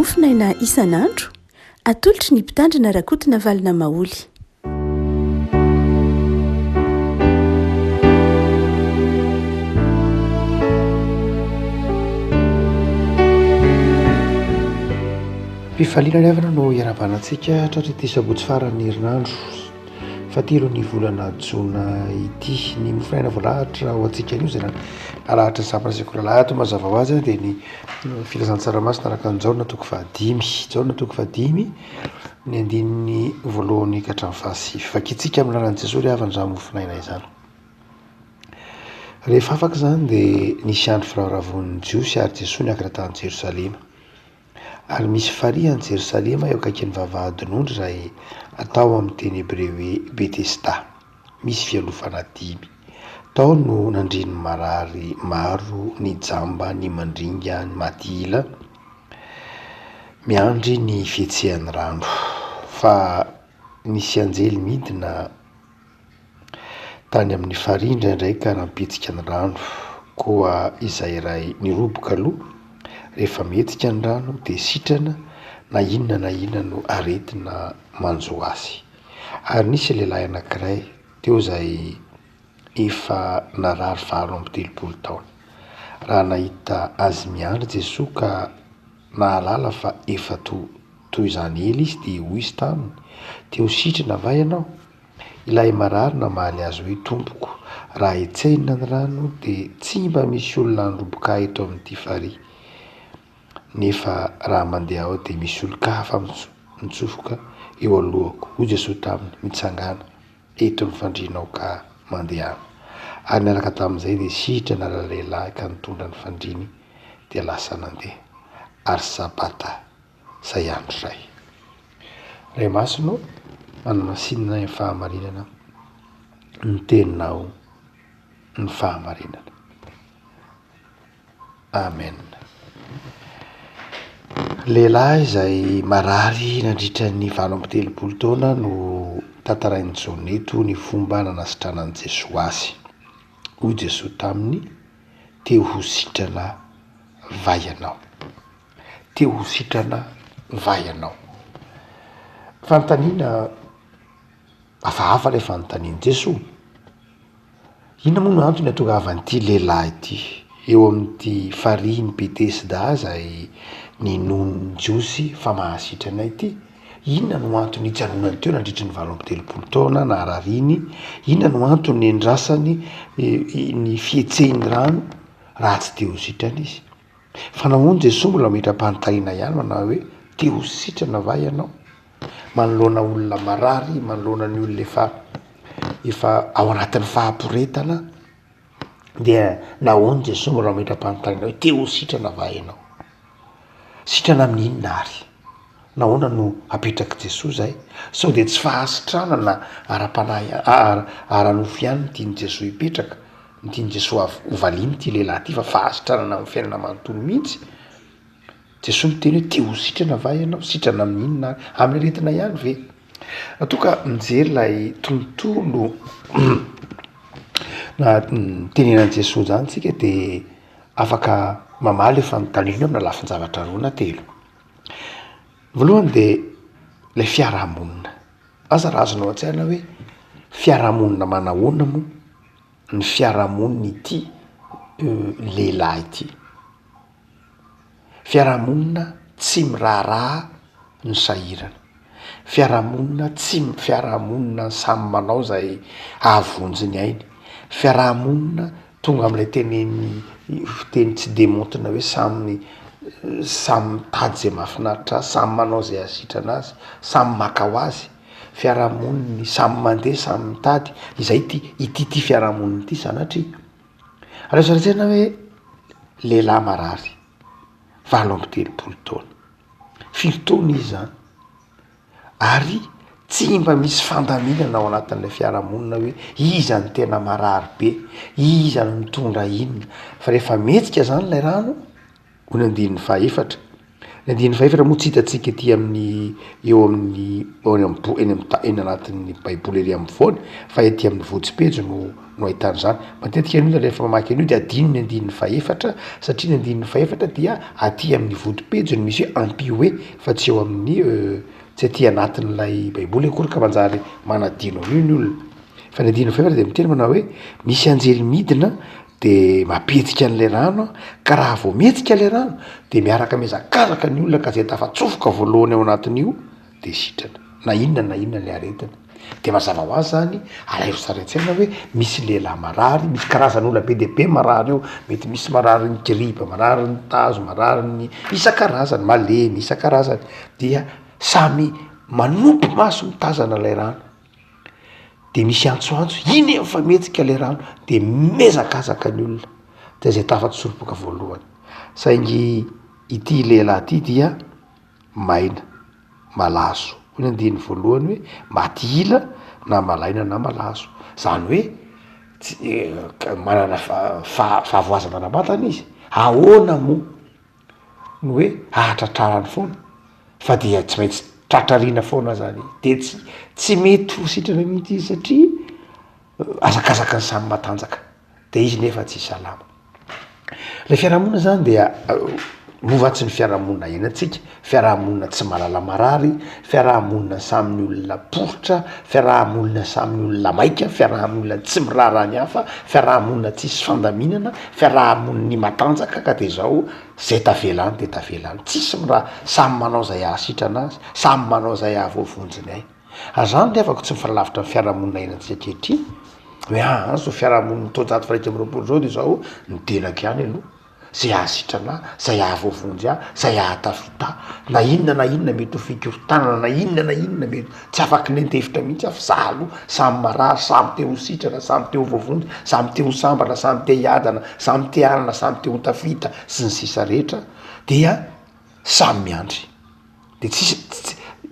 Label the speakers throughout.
Speaker 1: Mofonaina isan'andro, atolotry ny Mpitandrina Rakotonavalona Maholy.
Speaker 2: Fifaliana ry havana no iarahabana antsika hatratr'ity sabotsy faran'ny herinandro fahatelon'ny volana jona ity. Ny mofonaina voalahatra ho antsika anio izay nalahatra ny sampana sekoly alahady mazava ho azy dia ny filazantsara masina araka an'i Jaona toko fahadimy. Jaona toko fahadimy ny andininy voalohany ka hatramin'ny fahasivy. Vakintsika amin'ny alalan'i Jesoa ry havana izany mofonaina izany. Rehefa afaka izany dia nisy andro firavoravoan'ny Jiosy ary Jesoa niakatra tany Jerosalema. Ary misy farihy any Jerosalema eo akaikin'ny vavahadin'ondry izay atao amin'ny teny hebreo hoe Betesda, misy fialofana dimy. Tao no nandrian'ny marary maro, ny jamba, ny mandringa, ny maty ila, miandry ny fihetsehan'ny rano. Fa nisy anjely nidina. Tany amin'ny farihy indraindray ka nampihetsika ny rano, koa izay iray niroboka aloha, rehefa mihetsika ny rano dia sitrana na inona na inona no aretina manjo azy. Ary nisy lehilahy anankiray teo izay efa narary 38 taona. Raha nahita azy miandry Jesoa ka nahalala fa efa to toy izany ela izy dia hoy izy taminy, Te ho sitrana va ianao? Ilay marary namaly azy hoe, Tompoko, raha hetsehina ny rano dia tsy mba misy olona handroboka ahy eto amin'ity farihy. Nefa raha mandeha aho dia misy olon-kafa mitsofoka eo alohako. Hoy Jesoa taminy, Mitsangàna, eto ny fandrianao ka mandehana. Ary niaraka tamin'izay dia sitrana ralehilahy ka nitondra ny fandriany dia lasa nandeha. Ary Sabata izay andro izay. Ray Masina ô, manamasinina ny fahamarinana, ny teninao ny fahamarinana. Amen. Lehilahy izay marary nandritra ny 38 taona no tantarain'i Jaona eto ny fomba nanasitranan'i Jesoa azy. Hoy Jesoa taminy, te ho sitrana va ianao? Te ho sitrana va ianao? Fanontaniana hafahafa ilay fanontanian'i Jesoa. Inona moa no antony hahatongavan'ity lehilahy ity eo amin'ity farihin'i Betesda izay ninoan'ny Jiosy fa mahasitrana ity? Inona no antony nijanonany teo nandritry ny 38 taona naharariany? Inona no antony niandrasany ny fihetsehin'ny rano raha tsy te ho sitrana izy? Fa nahoana Jesoa mbola mametra-panontaniana ihany manao hoe te ho sitrana va ianao? Manoloana olona marary, manoloana ny olona efa efa ao anatin'ny fahaporetana dia nahoana Jesoa mbola mametra-panontaniana hoe te ho sitrana va ianao? Sitrana amin'ny inona ary? Nahoana no apetrak'i Jesoa izay? Sao dia tsy fahasitranana ara-panahy ara-nofo ihany no tian'i Jesoa hipetraka, no tian'i Jesoa ho valiana ity lehilahy ity fa fahasitranana amin'ny fiainana manontolo mihitsy? Jesoa miteny hoe te ho sitrana va ianao? Sitrana amin'ny inona ary? Amin'ny aretina ihany ve? Raha toa ka mijery ilay tontolo nitenenan'i Jesoa izany isika dia afaka mamaly io fanontaniana io amina lafin-javatra roa na telo. Voalohany dia ilay fiarahamonina. Asa raha azonao an-tsaina hoe fiarahamonina manahoana moa ny fiarahamonin'ity lehilahy ity. Fiarahamonina tsy miraharaha ny sahirana, fiarahamonina tsy fiarahamonina samy manao izay hahavonjy ny ainy, fiarahamonina Tonga amin'ilay tenen'ny fiteny tsy dia maontina hoe samy samy mitady izay mahafinaritra azy, samy manao izay hahasitrana azy, samy maka ho azy, fiarahamoniny samy mandeha samy mitady, izay ity ity ity fiarahamonina ity sanatria. Aleo sary an-tsaina hoe lehilahy marary 38 taona, firy taona izy zany? Ary tsy mba misy fandaminana ao anatin'ilay fiarahamonina hoe iza no tena marary be, iza no mitondra inona, fa rehefa mihetsika zany ilay rano, hoy ny andininy fahaefatra, Ny andininy fahefatra moa tsy hitantsika ety amin'ny eo amin'ny eo any amin'ny bo- eny amin'ny ta- eny anatin'ny baiboly ery ampovoany fa ety amin'ny votsipejy no no ahitana izany. Matetika ny olona rehefa mamaky an'io de adino ny andininy fahefatra satria ny andininy fahefatra dia aty amin'ny vodipejy no misy hoe ampio hoe fa tsy eo amin'ny tsy aty anatin'ilay baiboly akory ka manjary manadino an'io ny olona. Fa ny andininy fahefatra de miteny manao hoe misy anjely midina de mampihetsika an'ilay rano an, ka raha vao mihetsika ilay rano de miaraka mihazakazaka ny olona ka zay tafatsofoka voalohany ao anatin'io de sitrana, na inona na inona le aretina. De mazava ho azy zany, alaivo sary an-tsaina hoe misy lehilahy marary, misy karazan'olona be dia be marary eo, mety misy mararin'ny gripa, mararin'ny tazo, mararin'ny isan-karazany, malemy isan-karazany, dia samy manopy maso mitazana ilay rano. De misy antsoantso, iny e mifametsika le rano, de mihazakazaka ny olona, de zay tafatsoroboka voalohany, saingy ity lehilahy ity dia maina, malaso, hoy ny andininy voalohany hoe maty ila na malaina na malaso, zany hoe tsy manana fahavoazana ara-batana izy, ahoana moa no hoe ahatratrarany foana fa dia tsy maintsy tratrarina foana zany de tsy tsy mety ho sitrana mihitsy izy satria azakazaka ny samy matanjaka de izy nefa tsy salama. Le fiarahamonina zany dia moa va tsy ny fiarahamonina iainantsika, fiarahamonina tsy mahalala marary, fiarahamonina samy ny olona poritra, fiarahamonina samy ny olona maika, fiarahamonina tsy miraharaha ny hafa, fiarahamonina tsisy fandaminana, fiarahamonin'ny matanjaka ka de zao zay tavela any de tavela any, tsisy miraha, samy manao zay hahasitrana azy, samy manao zay hahavoavonjy ny ainy. Ary zany ry havako tsy mifanalavitra amin'ny fiarahamonina iainantsika ankehitriny, hoe aa zao fiarahamonin'ny taonjato faha 21 zao de zao, ny tenako ihany aloha. Zay hahasitrana ahy, zay hahavoavonjy ahy, zay hahatafita ahy, na inona na inona mety ho fikorontanana, na inona na inona mety, tsy afaky nendefitra mihitsy aho fa za aloha samy marary, samy te ho sitrana, samy te ho voavonjy, samy te ho sambatra, samy te hiadana, samy te hanana, samy te ho tafita, sy ny sisa rehetra dia samy miandry. De tsisy,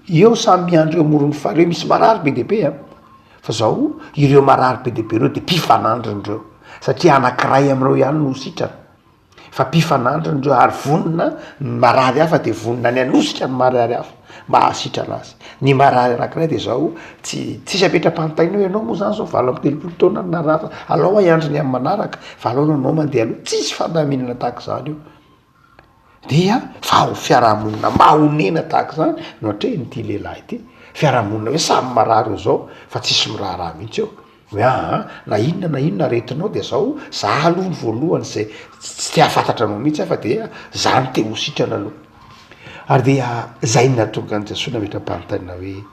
Speaker 2: eo samy miandry eo amoron'ny farihy, misy marary be dia be an, fa zao ireo marary be dia be ireo de mpifanandrina ireo, satria anakiray amin'ireo ihany no sitrana, fa mpifanandrina ireo ary vonona, ny marary hafa de vonona ny hanosika ny marary hafa mba hahasitrana azy, ny marary anakiray de zao tsy tsisy apetra-panontaniana hoe ianao moa zany zao 38 taona no narary, alao aho hiandry ny amin'ny manaraka fa alao ianao mandeha aloha, tsisy fandaminana tahaka izany io. Dia fa ho fiarahamonina mahonena tahaka izany no atrehin'ity lehilahy ity, fiarahamonina hoe samy marary eo zao fa tsisy miraharaha mihitsy eo, hoe aa na inona na inona aretinao de zao za aloha ny voalohany zay tsy te hahafantatra anao mihitsy aho fa dia za no te ho sitrana aloha, ary dia zay no nahatonga an'i Jesoa nametra-panontaniana hoe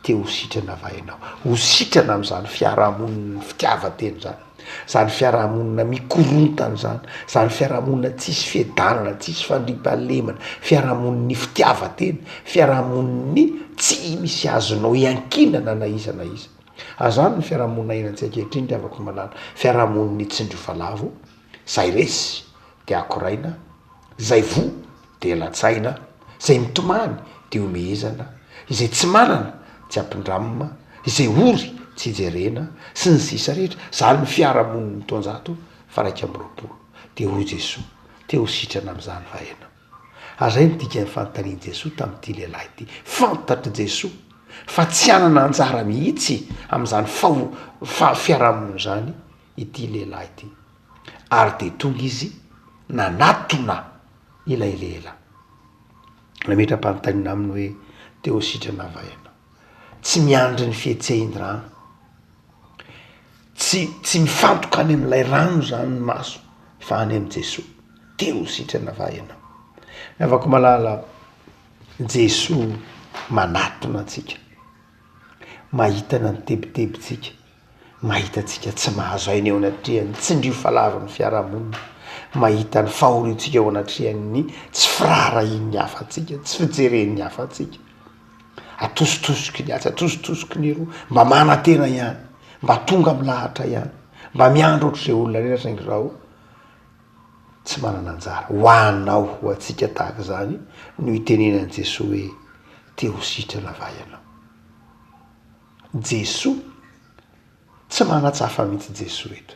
Speaker 2: te ho sitrana va ianao? Ho sitrana amin'izany fiarahamonin'ny fitiavan-tena izany, izany fiarahamonina mikorontana izany, izany fiarahamonina tsisy fiadanana, tsisy fandriampahalemana, fiarahamonin'ny fitiavan-tena, fiarahamonin'ny tsy misy azonao iankinana na iza na iza. Ary izany ny fiarahamonina iainantsika ankehitriny ry havako malala, fiarahamonin'ny tsindrio fa lavo, zay resy de akoraina, zay voa dia latsaina, izay mitomany dia omehezana, izay tsy manana tsy ampindramina, izay ory tsy jerena, sy ny sisa rehetra, izany ny fiarahamonin'ny taonjato faha 21. Dia hoy Jesoa, te ho sitrana amin'izany va ianao? Ary izay no dikan'ny fanontanian'i Jesoa tamin'ity lehilahy ity. Fantatr'i Jesoa fa tsy hanana anjara mihitsy amin'izany faho- fa- fiarahamonina izany ity lehilahy ity. Ary dia tonga izy nanatona ilay lehilahy. Nametra-panontaniana aminy hoe, Te ho sitrana va ianao? Tsy miandry ny fihetsehin'ny rano. Tsy, tsy mifantoka any amin'ilay rano izany ny maso, fa any amin'i Jesoa. Te ho sitrana va ianao? Ry havako malala, Jesoa manatona antsika. Mahitana ny tebitebintsika. Mahita antsika tsy mahazo aina eo anatrehan'ny tsindrio falavin'ny fiarahamonina, mahita ny fahoriantsika eo anatrehan'ny tsy firaharahian'ny hafa antsika, tsy fijeren'ny hafa antsika. Atositosiky ny atsy, atositosiky ny eroa, mba manantena ihany, mba tonga milahatra ihany, mba miandry ohatr'izay olona rehetra saingy izao tsy manana anjara. Ho anao, ho antsika tahaka izany no itenenan'i Jesoa hoe te ho sitrana va ianao? Jesoa, tsy manatsafa mihitsy Jesoa eto,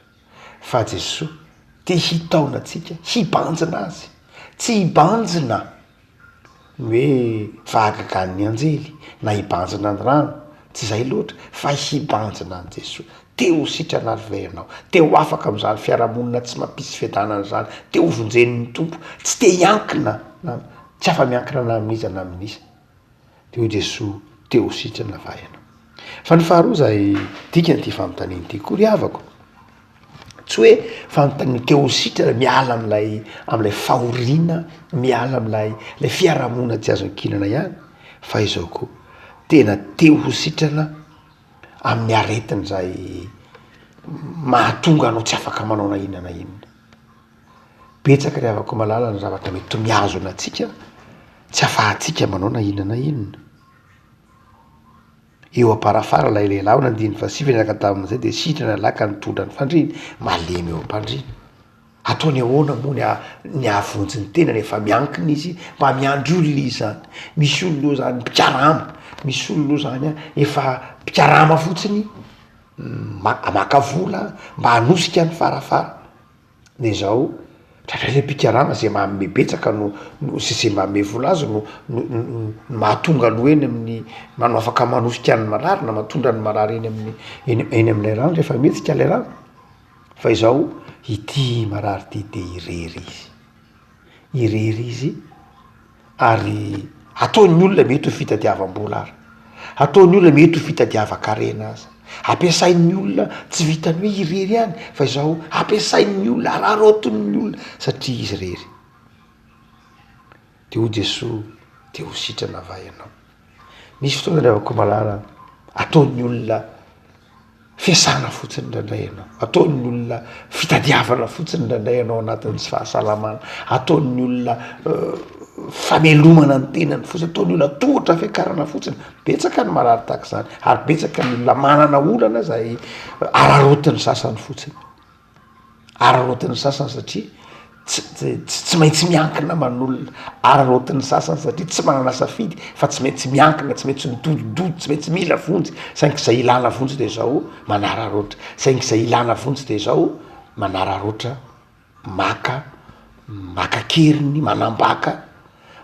Speaker 2: fa Jesoa te hitaona antsika hibanjina Azy, tsy hibanjina. Ny hoe fahagagan'ny anjely na hibanjina ny rano, tsy izay loatra fa hibanjina an'i Jesoa. Te ho sitrana ary ve ianao? Te ho afaka amin'izany fiarahamonina tsy mampisy fiadanana izany? Te ho vonjen'ny Tompo? Tsy te hiankina na tsy afa-miankina na amin'iza na amin'iza. Dia hoy Jesoa, te ho sitrana va ianao? Fa ny faharoa izay dikan'ity fanontaniana ity koa ry havako, Tsy hoe fanontaniana te ho sitrana miala amin'ilay amin'ilay fahoriana, miala amin'ilay ilay fiarahamonina tsy azo ankinana ihany fa izao koa, tena te ho sitrana amin'ny aretina izay mahatonga anao tsy afaka manao na inona na inona. Betsaka ry havako malala ny zavatra mety mihazona antsika tsy afahantsika manao na inona na inona. Eo am-parafara ilay lehilahy ho nandin'ny fahasivy niaraka tamin'izay dia sitrana ilay ka nitondra ny fandriany, malemy eo am-pandriana. Ataony ahoana moa ny ny hahavonjy ny tenany efa miankina izy, mba miandry olona izy zany. Misy olona eo zany mpikarama, misy olona eo zany efa mpikarama fotsiny maka vola mba hanosika ny farafara. De zao, indraindray le mpikarama zay manome betsaka no no sy zay manome vola azy no no no mahatonga aloha eny amin'ny manao afaka manosika ny marary na mahatondra ny marary eny amin'ny eny eny am'lay rano rehefa mihetsika lay rano, fa izao ity marary ity de irery izy, irery izy Ary ataon'ny olona mety ho fitadiavam-bola ary, ataon'ny olona mety ho fitadiavan-karena aza, ampiasain'ny olona tsy vitan'ny hoe irery ihany fa izao ampiasain'ny olona, araraotin'ny olona satria izy irery. De hoy Jesoa, te ho sitrana va ianao? Misy fotoana ry havako malala, ataon'ny olona Fiasana fotsiny indraindray ianao, ataon'ny olona fitadiavana fotsiny indraindray ianao anatin'ny tsy fahasalamana, ataon'ny olona famelomana ny tenany fotsiny, ataon'ny olona tohatra fiakarana fotsiny, betsaka ny marary tahaka izany ary betsaka ny olona manana olana zay araraotin'ny sasany fotsiny. Araraotin'ny sasany satria tsy tsy tsy maintsy miankina aman'olona, araraotin'ny sasany satria tsy manana safidy fa tsy maintsy miankina, tsy maintsy midodododo, tsy maintsy mila vonjy, saingy zay ilana vonjy de zao manararaotra, saingy zay ilana vonjy de zao manararaotra maka maka an-keriny, manambaka,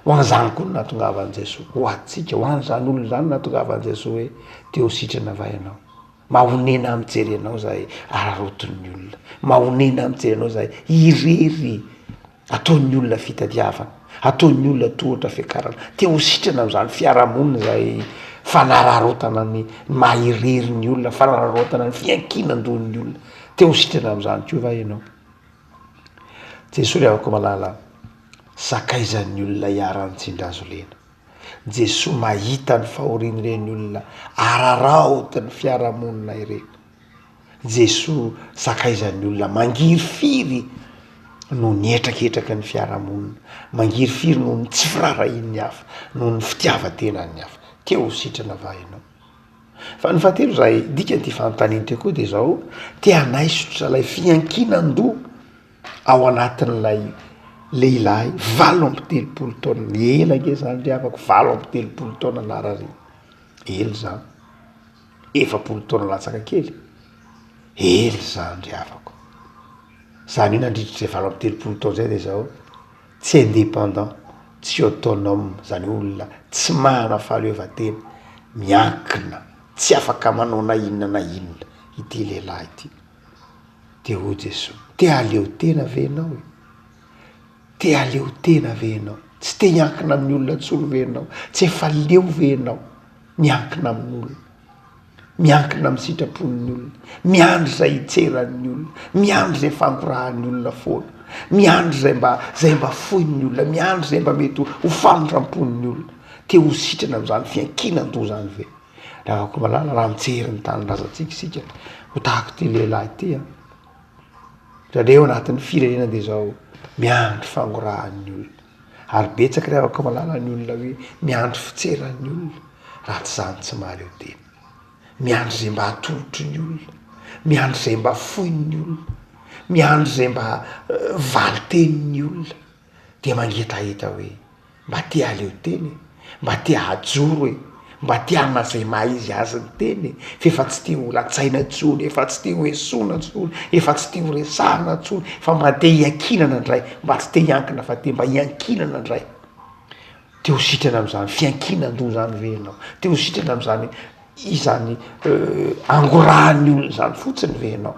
Speaker 2: ho an'izany koa no nahatongavan'i Jesoa, ho antsika, ho an'izany olona izany no nahatongavan'i Jesoa hoe te ho sitrana va ianao? Mahonena mijery anao zahay araraotin'ny olona, mahonena mijery anao zahay irery ataon'ny olona fitadiavana, ataon'ny olona tohatra fiakarana, te ho sitrana amin'izany fiarahamonina izay fanararaotana ny maha irery ny olona, fanararaotana ny fiankinan-dohan'ny olona, te ho sitrana amin'izany koa va ianao? Jesoa ry havako malala, sakaizan'ny olona iharan'ny tsindrazolena. Jesoa mahita ny fahorian'ireny olona araraotin'ny fiarahamonina ireny. Jesoa sakaizan'ny olona mangirifiry noho ny hetraketraky ny fiarahamonina, mangirifiry noho ny tsy firaharahian'ny hafa, noho ny fitiavan-tenan'ny hafa. Te ho sitrana va ianao? Fa ny fahatelo izay dikan'ity fanontaniana ity koa dia izao, te hanaisotra ilay fiankinan-doha ao anatin'ilay lehilahy 38 taona, ela ange zany ry havako, 38 taona narariana, ela zany, 40 taona latsaka kely, ela zany ry havako, zany hoe nandritra izay 38 taona zay de zao tsy indépendant, tsy autonome, zany hoe olona tsy manana fahaleovantena, miankina, tsy afaka manao na inona na inona ity lehilahy ity. Dia hoy Jesoa, te hahaleo tena ve ianao e? Te hahaleo tena ve ianao? Tsy te hiankina amin'ny olona intsony ve ianao? Tsy efa leo ve ianao miankina amin'olona? Miankina amin'ny sitrapon'ny olona, miandry izay hitseran'ny olona, miandry izay fangorahan'ny olona foana, miandry izay mba izay mba foin'ny olona, miandry izay mba mety ho famindram-pon'ny olona. Te ho sitrana amin'izany fiankinan-doha izany ve? Ravakomalala, raha mijery ny tanindrazantsika isika, ho tahaka ity lehilahy ity an, indraindray ao anatin'ny firenena dia izao miandry fangorahan'ny olona, ary betsaka ry Ravakomalala ny olona hoe miandry fitseran'ny olona, raha tsy izany tsy mahaleo tena, miandry izay mba atolotry ny olona, miandry izay mba foin'ny olona, miandry izay mba valin-tenin'ny olona, dia mangetaheta hoe mba te hahaleo tena e, mba te hahajoro e, mba te hanana izay maha izy azy ny tena e, f'efa tsy te ho latsaina intsony, efa tsy te ho esoina intsony, efa tsy te ho resahana intsony, fa mba te hiankinana indray, mba tsy te hiankina fa te mba hiankinana indray. Te ho sitrana amin'izany fiankinan-doha izany ve ianao? Te ho sitrana amin'izany izany angorahan'ny olona izany fotsiny ve ianao?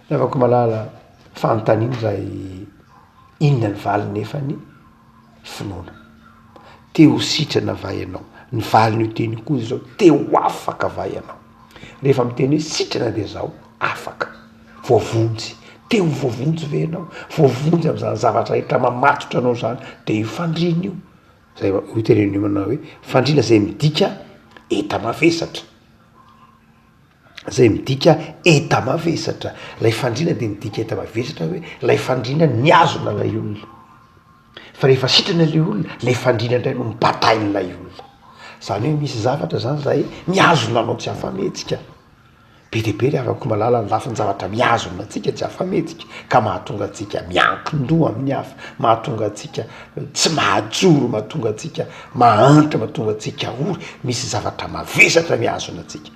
Speaker 2: Ry havako malala, fanontaniana izay inona ny valiny nefany finoana. Te ho sitrana va ianao? Ny valin'io teny io koa izao, te ho afaka va ianao? Rehefa miteny hoe sitrana dia izao, afaka, voavonjy. Te ho voavonjy ve ianao? Voavonjy amin'izany zavatra rehetra mamatotra anao izany, dia io fandriana io, izay hoy tenenin'io manao hoe fandriana izay midika enta-mavesatra. Izay midika enta-mavesatra. Ilay fandriana dia midika enta-mavesatra hoe ilay fandriana nihazona ilay olona. Fa rehefa sitrana ilay olona, ilay fandriana indray no mibatain'ilay olona. Izany hoe misy zavatra izany izay mihazona anao tsy afa-mihetsika. Be dia be ry havako malala ny lafin-javatra mihazona antsika tsy afa-mihetsika ka mahatonga antsika miankin-doha amin'ny hafa, mahatonga antsika tsy mahajoro, mahatonga antsika mahantra, mahatonga antsika ory, misy zavatra mavesatra mihazona antsika.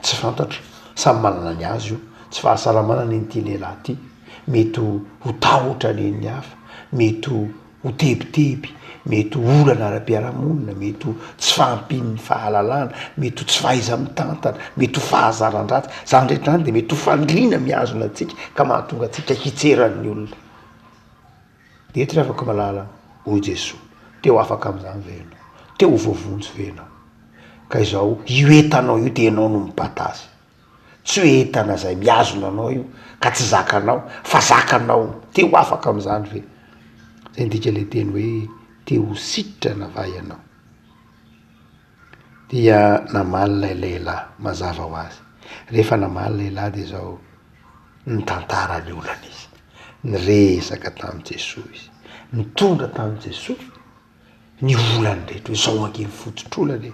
Speaker 2: Tsy fantatro, samy manana ny azy io, tsy fahasalamana nen'ity lehilahy ity, mety ho tahotra nen'ny hafa, mety ho ho tebiteby, mety ho olana ara-piarahamonina, mety ho tsy fahampian'ny fahalalana, mety ho tsy fahaiza-mitantana, mety ho fahazaran-dratsy, izany rehetra izany dia mety ho faniriana mihazona antsika ka mahatonga antsika hitseran'ny olona. Dia eto ry havako malala, hoy Jesoa, te ho afaka amin'izany ve ianao? Te ho voavonjy ve ianao? Ka izao, io entanao io dia ianao no mibata azy. Tsy hoe entana izay mihazona anao io ka tsy zakanao fa zakanao. Te ho afaka amin'izany ve? Zay ny dika ilay teny hoe te ho sitrana va ianao? Dia namaly ilay lehilahy, mazava ho azy. Rehefa namaly ilay lehilahy dia izao, nitantara ny olana izy. Niresaka tamin'i Jesoa izy. Nitondra tamin'i Jesoa ny olany rehetra hoe zao ange ny fototr'olana e,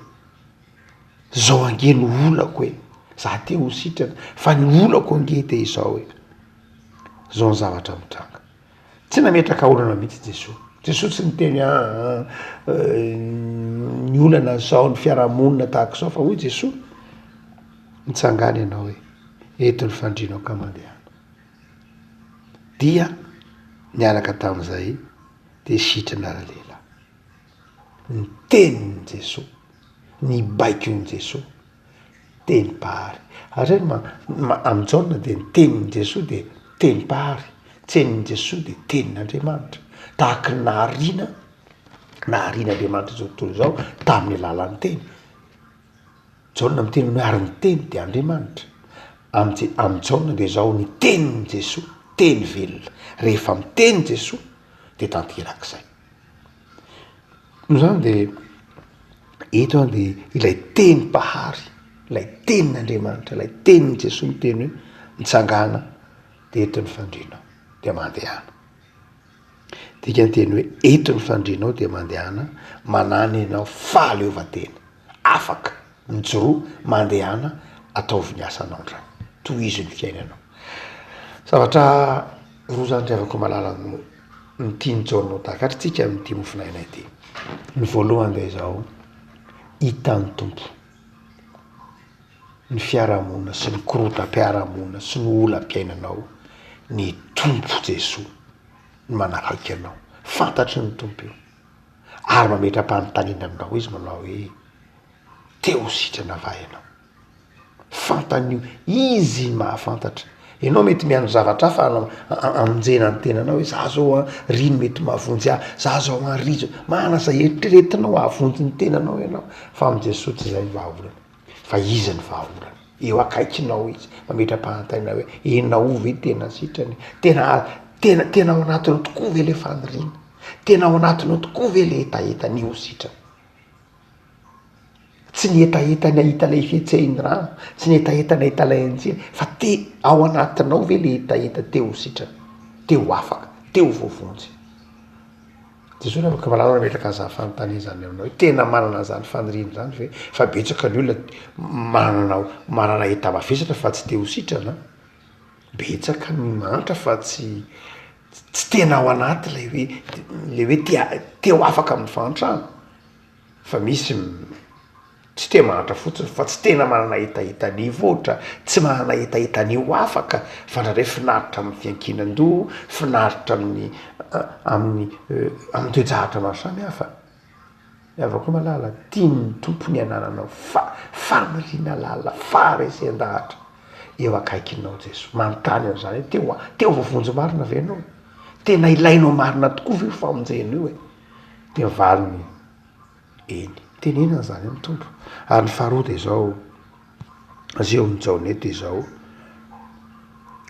Speaker 2: zao ange ny olako e, za te ho sitrana fa ny olako ange de izao e, zao ny zavatra mitranga. Tsy nametraka olana mihitsy Jesoa, Jesoa tsy niteny aa ny olana zao, ny fiarahamonina tahaka izao fa hoy Jesoa, mitsangàna ianao e, eto ny fandrianao ka mandehana. Dia niaraka tamin'izay dia sitrana ralehilahy. Ny tenin'i Jesoa, ny baikon'i Jesoa, teny mpahary. Ary zay no ma- amin'i Jaona dia ny tenin'i Jesoa dia teny mpahary, tenin'i Jesoa dia tenin'Andriamanitra. Tahaky ny nahariana, naharian'Andriamanitra izao tontolo izao tamin'ny alalan'ny teny. Jaona miteny hoe ary ny teny dia Andriamanitra. Amin'i Je- amin'i Jaona dia izao ny tenin'i Jesoa, teny velona. Rehefa miteny Jesoa dia tanteraka izay. Noho izany dia eto an dia ilay teny mpahary, ilay tenin'Andriamanitra, ilay tenin'i Jesoa miteny hoe mitsangàna dia eto ny fandrianao dia mandehana. Dikanteny hoe eto ny fandrianao dia mandehana, manana ianao fahaleovantena. Afaka, mijoroa, mandehana, ataovy ny asanao indray. Tohizo ny fiainanao. Zavatra roa zany ry havako malala no no tian'i Jaona ho takatritsika amin'ity mofon'aina ity. Ny voalohany dia izao, hitan'ny Tompo ny fiarahamonina sy ny korotam-piarahamonina sy ny olam-piainanao ny Tompo Jesoa no manakaiky anao. Fantatry ny Tompo io. Ary mametra-panontaniana aminao izy manao hoe, te ho sitrana va ianao? Fantany io, izy no mahafantatra. Ianao mety miandry zavatra hafa hamonjena ny tenanao hoe za zao an, ry no mety mahavonjy ahy, za zao an, ry zao, manana izay eritreretinao hahavonjy ny tenanao ianao, fa amin'i Jesoa tsy izay ny vahaolana, fa izy ny vahaolana, eo akaikinao izy, mametra-panontaniana hoe ianao ve tena sitrana e? Tena, tena, tena ao anatinao tokoa ve le faniriana? Tena ao anatinao tokoa ve le hetaheta ny ho sitrana? Tsy ny hetaheta ny hahita ilay fihetsehin'ny rano, tsy ny hetaheta ny hahita ilay anjely, fa te ao anatinao ve le hetaheta te ho sitrana, te ho afaka, te ho voavonjy? Jesoa anie afaka malala nametraka an'izany fanontaniana izany aminao hoe tena manana an'izany faniriana izany ve? Fa betsaka ny olona manana manana heta-mavesatra fa tsy te ho sitrana an! Betsaka ny mahantra fa tsy tsy tena ao anaty ilay hoe le hoe te te ho afaka amin'ny fahantrana. Fa misy. Tsy te mahantra fotsiny fa tsy tena manana hetaheta ny hivoatra, tsy manana hetaheta ny ho afaka fa indraindray finaritra amin'ny fiankinan-doha, finaritra amin'ny amin'ny amin'ny toe-javatra maro samihafa. Ny havako malala, tian'ny Tompo ny hanananao fa faniriana lalina, faharesen-dahatra eo akaikinao Jesoa. Manontany an'izany hoe te ho te ho voavonjy marina ve ianao? Tena ilainao marina tokoa ve io famonjena io e? Dia ny valiny, eny. Tenenana izany amin'ny Tompo. Ary ny faharoa dia izao, asehon'i Jaona eto dia izao,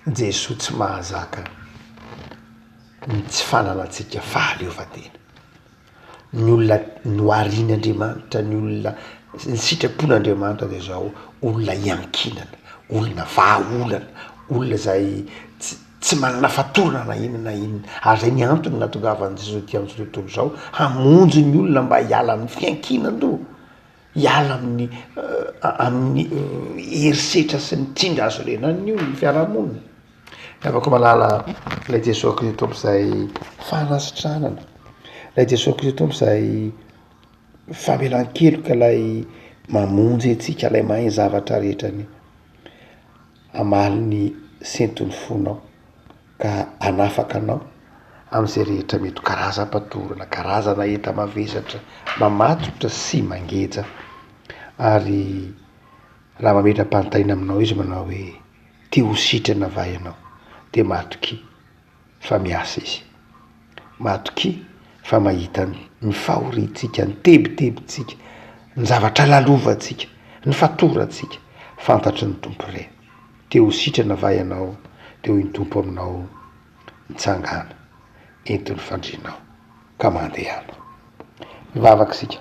Speaker 2: Jesoa tsy mahazaka ny tsy fananantsika fahaleovantena. Ny olona noharian'Andriamanitra, ny olona ny sitrapon'Andriamanitra dia izao, olona iankinana, olona vahaolana, olona izay tsy tsy manana fatorana na inona na inona, ary izay ny antony nahatongavan'i Jesoa ety amin'izao tontolo izao, hamonjy ny olona mba hiala amin'ny fiankinan-doha, hiala amin'ny amin'ny herisetra sy ny tsindry azo renan'ny olona, ny fiarahamonina. Ry havako malala, ilay Jesoa Kristy Tompo izay fanasitranana, ilay Jesoa Kristy Tompo izay famelan-keloka, ilay mamonjy antsika, ilay mahay ny zavatra rehetra anie, hamaly ny senton'ny fonao ka hanafaka anao amin'izay rehetra mety ho karazam-patorana, karazana enta-mavesatra mamatotra sy mangeja ary raha mametra-panontaniana aminao izy manao hoe te ho sitrana va ianao? Dia matokia fa miasa izy. Matokia fa mahita ny fahoriantsika, ny tebitebintsika, ny zavatra lalovantsika, ny fatorantsika. Fantatry ny Tompo ireny. Te ho sitrana va ianao? Dia hoy ny Tompo aminao, Mitsangàna, ento ny fandrianao, ka mandehana. Hivavaka isika.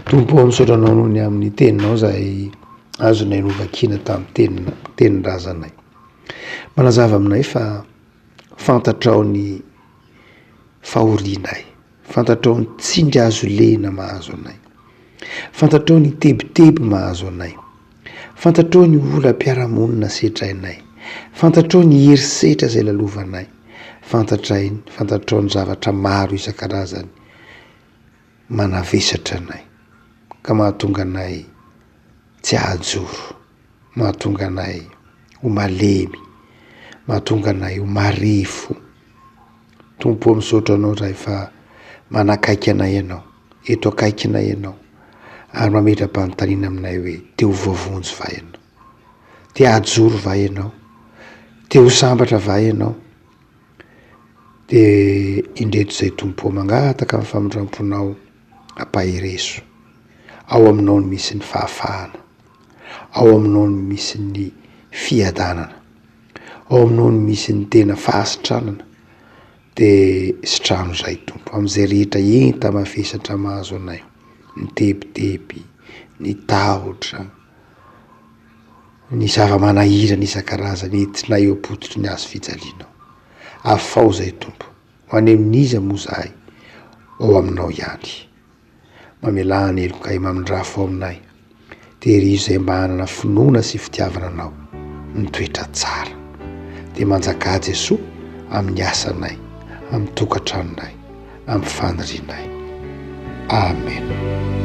Speaker 2: Tompo ô, misaotra Anao noho ny amin'ny Teninao izay azonay novakiana tamin'ny tenina, tenin-drazanay. Manazava aminay fa fantatrao ny fahorianay, fantatrao ny tsindry hazo lena mahazo anay, fantatrao ny tebiteby mahazo anay, fantatrao ny olam-piarahamonina sedrainay, fantatrao ny herisetra izay lalovanay, fantatray, fantatrao ny zavatra maro isan-karazany manavesatra anay ka mahatonga anay tsy hahajoro, mahatonga anay ho malemy, mahatonga anay ho marefo. Tompo ô misaotra anao Ray fa manakaiky anay ianao, eto akaikinay ianao ary mametra-panontaniana aminay hoe te ho voavonjy va ianao? Te hahajoro va ianao? Te ho sambatra va ianao? De indreto izay Tompo ô mangataka ny famindram-ponao ampaherezo. Ao aminao no misy ny fahafahana, ao aminao no misy ny fiadanana, ao aminao no misy ny tena fahasitranana, de sitrano izahay Tompo amin'izay rehetra enta-mavesatra mahazo anay, ny tebiteby, ny tahotra, ny zava-manahirana isan-karazany entinay eo am-pototry ny hazo fijalianao. Afaho izay Tompo, ho any amin'iza moa izahay? Ao aminao ihany. Mamelà ny helokay mamindrafo aminay. Tehirizo izay mba hanana finoana sy fitiavana Anao, ny toetra tsara. Dia manjakà Jesoa amin'ny asanay, amin'ny tokantranonay, amin'ny fanirianay. Amen.